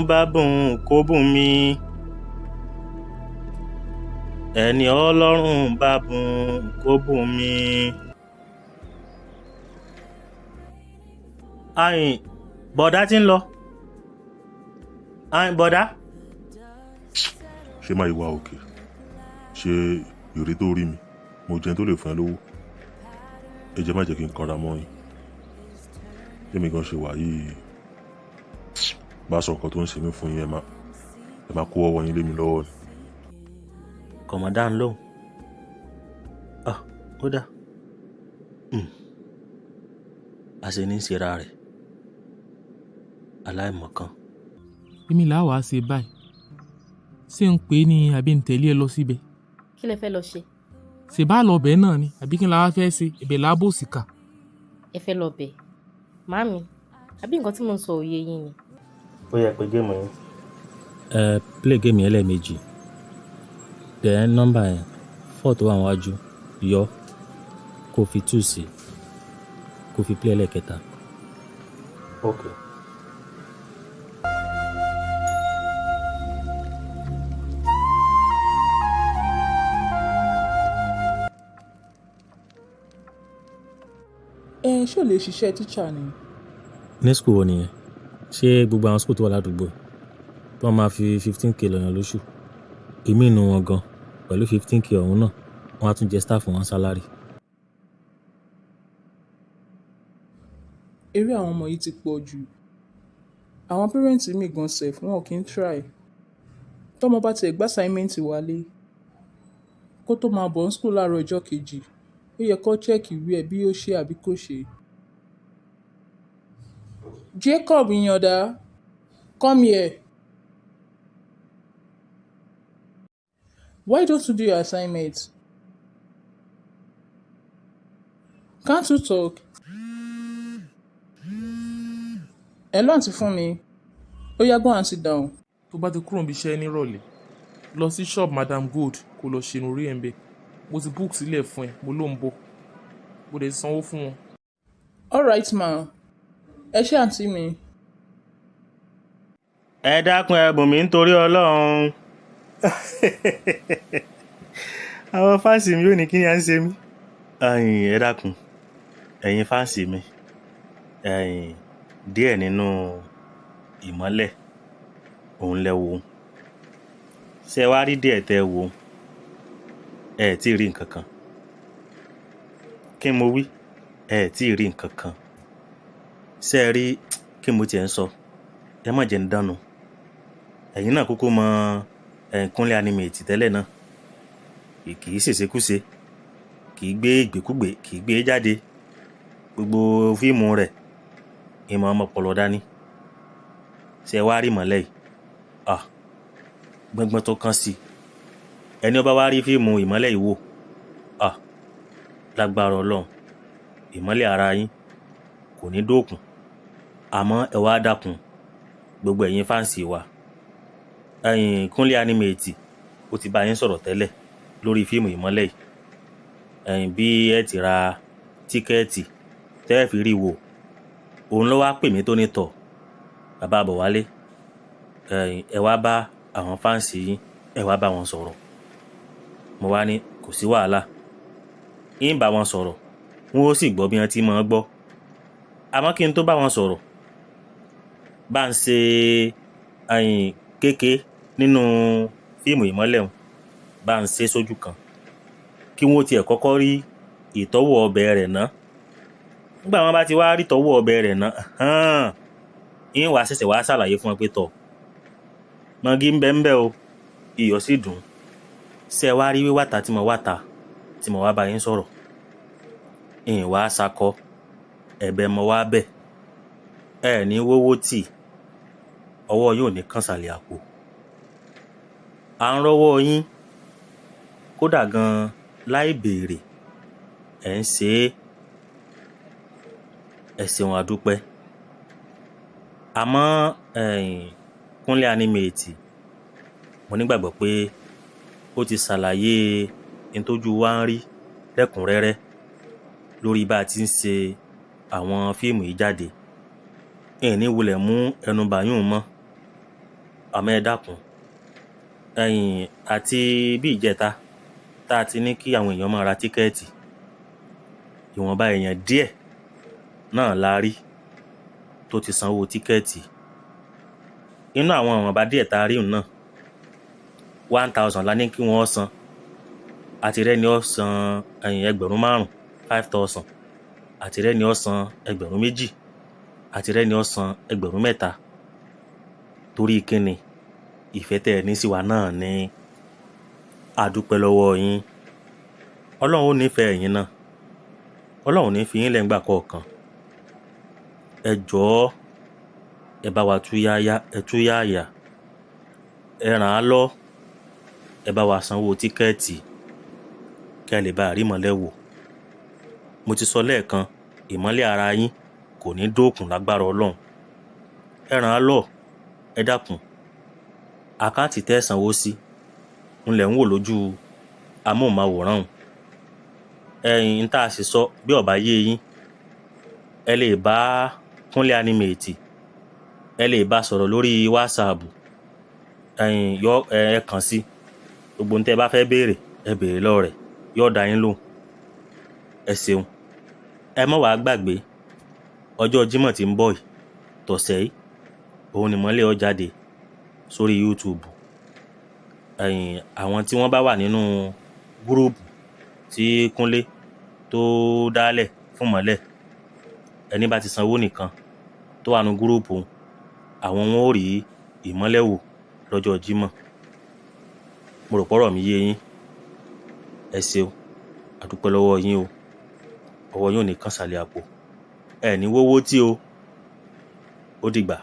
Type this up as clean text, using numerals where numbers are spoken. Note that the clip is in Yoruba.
Ọlọ́run bá bùn kó bùn mi. Ẹni Ọlọ́run bá bùn kó bùn mi. Ayin bọ̀dá ti ń lọ. Ayin bọ̀dá. Ṣé máa ìwà òkè ṣe ìrí tó rí mi? Mo jẹun tó lè fún ẹ lówó. Ẹ jẹ́ má jẹ́ kí n kanra mọ́ yín. Èmi gan ṣe wà yìí, bá sọ nǹkan tó ń ṣe mí fún yín, ẹ má kó ọwọ́ yín lé mi lọ́wọ́ ni. Kọ̀mọ̀dá ń lóhùn. Ah, ó dà. A ṣe ní í ṣera rẹ̀. Aláìmọ̀kan. Èmi là wàá ṣe báyìí. Ṣé ń pè é ní àbí ń tẹ̀lé ẹ lọ síbẹ̀? Kí lẹ fẹ́ lọ ṣe? Ṣe bá lọ bẹ́ẹ̀ náà ni, àbí kí n la wá fẹ́ ṣe? Ibẹ̀ láàbò síkà. Ẹ fẹ́ lọ bẹ̀? Màámi, àbí nǹkan tí mò ń sọ òye yín ni? Ó yẹ pé game yín. Ẹ play game yẹn lẹ́ẹ̀mejì. Then nọ́mbà yẹn 4 tó wà níwájú yọ kó fi 2 sí kó fi play ẹlẹ́ẹ̀kẹta. Okay. Ẹ ṣó lè ṣiṣẹ́ tíṣà ni? Ní school wo nìyẹn? Ṣé gbogbo àwọn school tó wà ládùúgbò tí wọ́n máa fi 15K lọ́yàn lóṣù? Èmi inú wọn gan pẹ̀lú 15K ọ̀hún náà, wọ́n á tún jẹ staff wọn salary. Eré àwọn ọmọ yìí ti pọ̀ jù. Àwọn parents mi gan sef, wọn kì í try. Tọ́mọ bá ti ẹ̀ gbá assignment wálé, kó tó máa bọ̀ ní school láàárọ̀ ọjọ́ kejì, ó yẹ kó check ìwé ẹ̀ bí ó ṣe àbí kò ṣe. Jacob Ìyàndá, come here. Why don't you do your assignment? Can't you talk? Hello, àǹtí Fúnmi. Ó yá, go and sit down. Tó bá ti kúrò níbi iṣẹ́ nírọ̀lẹ́, lọ sí shop Madam Gold kó lọ ṣe irun orí ẹ̀ ń bẹ̀. Mo ti book sílẹ̀ fún ẹ, mo ló ń bọ̀. Mo dẹ̀ ti sanwó fún wọn. All right ma. Ẹ ṣé àǹtí mi. Ẹ dákun, ẹ bùn mí nítorí Ọlọ́run. Àwọn fans mi ò ní kí ni à ń ṣe mí. Ẹ̀yin ẹ dákun, ẹ̀yin fans mi, ẹ̀yin díẹ̀ nínú ìmọ́lẹ̀ òun lẹ wò. Ṣé ẹ wá rí díẹ̀ tẹ wò? Ẹ tí ì rí nǹkan kan. Kí mo wí? Ẹ tí ì rí nǹkan kan. Ṣé ẹ rí kí mo tiẹ̀ ń sọ? Ẹ má jẹ́ ń dánu. Ẹ̀yin náà kúkú mọ Kúnlé Animate tẹ́lẹ̀ náà. Kì í ṣèṣekúṣe, kì í gbé ìgbékúgbé, kì í gbé jáde. Gbogbo fíìmù rẹ̀ ìmọ̀ ọmọ ọpọlọ dání. Ṣé ẹ wá rí ìmọ́lẹ̀ yìí? Ah, gbọ́ngbọ́n tó kán sí. Ẹni ó bá wá rí fíìmù ìmọ́lẹ̀ yìí wò, ah, lágbára Ọlọ́run, ìmọ́lẹ̀ ara yín kò ní dóòkùn. Àmọ́ ẹ wá dákun, gbogbo ẹ̀yin fans wa. Ẹ̀yin Kúnlé Animate ó ti bá yín sọ̀rọ̀ tẹ́lẹ̀ lórí fíìmù ìmọ́lẹ̀ yìí. Ẹ̀yin bí ẹ ti ra tíkẹ́ẹ̀tì tẹ́ ẹ fi rí wò, òun ló wá pè mí tó ní tọ̀. Bàbá Bọ̀wálé, ẹ̀yin ẹ wá bá àwọn fans yín, ẹ wá bá wọn sọ̀rọ̀. Mo wá ní kò sí wàhálà. Ń bá wọn sọ̀rọ̀, wọn ó sì gbọ́ bí wọ́n ti máa ń gbọ́. Àmọ́ kí n tó bá wọn sọ̀rọ̀, bá ń ṣe ẹ̀yin kéèké nínú fíìmù ìmọ́lẹ̀ òun, bá ń ṣe sójú kan kí wọ́n tiẹ̀ kọ́kọ́ rí ìtọ́wò ọbẹ̀ rẹ̀ ná. Nígbà wọn bá ti wá rí ìtọ́wò ọbẹ̀ rẹ̀ ná, hàn, ń wá ṣẹ̀ṣẹ̀ wá ṣàlàyé fún wọn pé tọ̀, mọ́gí ń bẹ ń bẹ o, iyọ̀ sì dùn. Ṣé ẹ wá rí wíwàtà tí mo wà ta tí mo wá bá yín sọ̀rọ̀? Ń wá ṣakọ, ẹ̀bẹ̀ mo wá bẹ̀. Ẹ ní wówó tì, ọwọ́ yóò ní kàn sàlẹ̀ àpò. À ń rọ́wọ́ yín, kódà gan láì béèrè, ẹ̀ ń ṣe é. Ẹ ṣeun àdúpẹ́. Àmọ́ ẹ̀yin Kúnlé Animate, mo nígbàgbọ́ pé ó ti ṣàlàyé n tójú wa ń rí lẹ́kùnrẹ́rẹ́ lórí bá a ti ń ṣe àwọn fíìmù yìí jáde. Ẹ ní wulẹ̀ mú ẹnu bàyún mọ́. Àmọ́ ẹ dákun, ẹ̀yin àti bí ìjẹta tá a ti ní kí àwọn èèyàn máa ra tíkẹ́ẹ̀tì, ìwọ̀nba èèyàn díẹ̀ náà la rí tó ti sanwó tíkẹ́ẹ̀tì. Inú àwọn ìwọ̀nba díẹ̀ tá a rí náà, 1,000 la ní kí wọ́n san. Àti rẹ́ni ó san ẹ̀yìn 5,000, 5,000, àti rẹ́ni ó san 2,000, àti rẹ́ni ó san 3,000. Torí kíni? Ìfẹ́ tẹ́ ẹ ní sí wa náà ní. A dúpẹ́ lọ́wọ́ yín. Ọlọ́run ó nífẹ̀ẹ́ ẹ̀yin náà. Ọlọ́run ò ní fi yín lẹ̀ ńgbà kọ̀ọ̀kan. Ẹ jọ̀ọ́, ẹ bá wa tú yáyá, ẹ tú yáyà, ẹ ràn á lọ, ẹ bá wa sanwó tíkẹ́ẹ̀tì kí a lè bá rí ìmọ́lẹ̀ wò. Mo ti sọ lẹ́ẹ̀kan, ìmọ́lẹ̀ ara yín kò ní dóòkùn lágbára Ọlọ́run. Ẹ ràn á lọ, ẹ dákun. Àkáǹtì tẹ́ ẹ sanwó sí ńlẹ̀ ń wò lójú amóhùnmáwòrán òun. Ẹ̀yin tá a sì sọ bí ó bá yé yín, ẹ lè bá Kúnlé Animate, ẹ lè bá sọ̀rọ̀ lórí WhatsApp. Ẹ̀yin yọ ẹ kàn sí gbogbo ohun tẹ́ ẹ bá fẹ́ béèrè, ẹ béèrè lọ́wọ́ rẹ̀, yóò dá yín lóhùn. Ẹ ṣeun. Ẹ má wàá gbàgbé ọjọ́ Jímọ̀ tí ń bọ̀ yìí, tọ̀sẹ̀ yìí, òun ni ìmọ́lẹ̀ ó jáde sórí YouTube. Ẹ̀yin àwọn tí wọ́n bá wà nínú gúrúùpù tí Kúnlé tó dálẹ̀ fún ìmọ́lẹ̀, ẹni bá ti sanwó nìkan tó wà nínú gúrúùpù, àwọn wọn ó rí ìmọ́lẹ̀ wò lọ́jọ́ Jímọ̀. Mo rò pọ́rọ̀ mi yé yín. Ẹ ṣeun, a dúpẹ́ lọ́wọ́ yín o. Ọwọ́ yín ò ní kàn sàlẹ̀ àpò. Ẹ ní wówó tí o. Ó dìgbà.